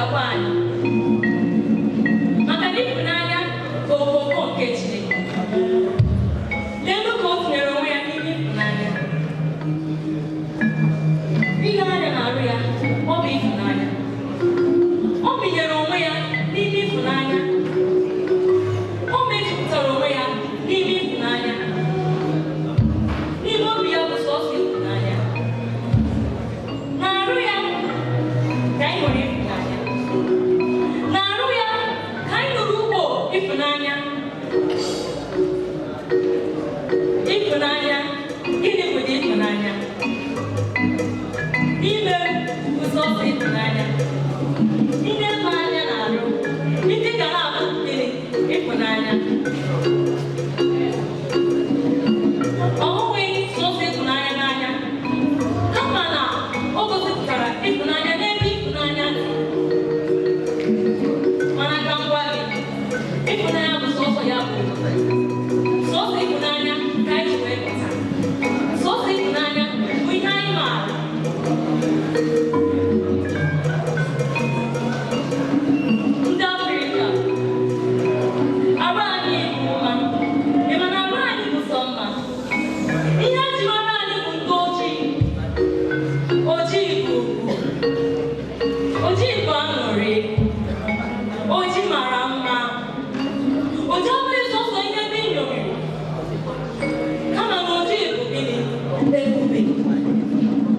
ga-agwa anyị, maka na ịfụnanya bụ okooko nke Chineke. Leenu ka o tinyere onwe ya n'ime ịfụnanya. Ile anya na-arụ ya, ọ bụ ịfụnanya. O binyere onwe ya n'ime ịfụnanya. O mejupụtara onwe ya n'ime ịfụnanya. N'ime obi ya bụ sọsọ ịfụnanya. Na-arụ ya ka anyị nwere ịfụnanya. Na-arụ ya ka anyị nụrụ ugbo ịfụnanya. Ịfụnanya, gịnị bụ ịfụnanya? Ime bụ sọsọ ịfụnanya. Ile m anya na-arụ, ike ga na-abụ gịnị? Ịfụnanya. Ọ hụghị sọsọ ịfụnanya n'anya, kama na o gosipụtara ịfụnanya n'ebe ịfụnanya dị. Mana ka m gwa gị, ịfụnanya bụ sọsọ ya bụ sọsọ ịfụnanya ka anyị ji wee pụta. Sọsọ ịfụnanya bụ ihe anyị maara. Ndị Afrịka, arụ anyị bụ mma. Ị ma na arụ anyị bụ sọ mma? Ihe eji mara anyị bụ ndị ojii. Ojii bụ ugwu. Ojii bụ aṅụrị. Oji mara mma. Oji abụghị sọsọ ihe ndị nyomiri, kama na ojii bụ gịnị? Ebube.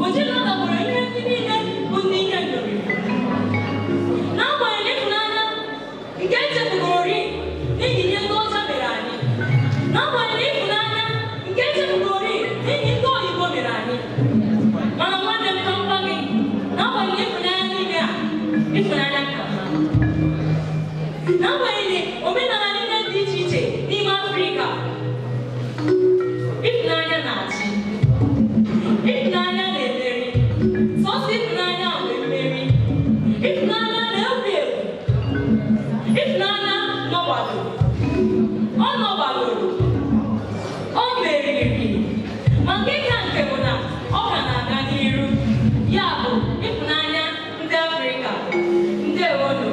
Oji nọdagburu ihe ndị niile bụ ndị ihe nyomiri. N'agbanyeghị ịfụnanya nke echefugori n'ihi ihe ndị ọcha mere anyị, n'agbanyeghị ịfụnanya nke echefugori n'ihi ndị oyibo mere anyị, mana nwanne m, ka m gwa gị, n'agbanyeghị ịfụnanya niile a, ịfụnanya ka mma. N'agbanyeghị omenala niile dị iche iche n'ime Afrịka, ịfụnanya na-achị, ịfụnanya na-emeri. Sọsọ ịfụnanya nwee mmeri. Ịfụnanya na-ewu ewu. Ịfụnanya nọgbado, ọ nọgbadoro, o meriri. Ma nke ka nke bụ na ọ ka na-aga n'iru. Ya bụ ịfụnanya ndị Afrịka. Ndewonu.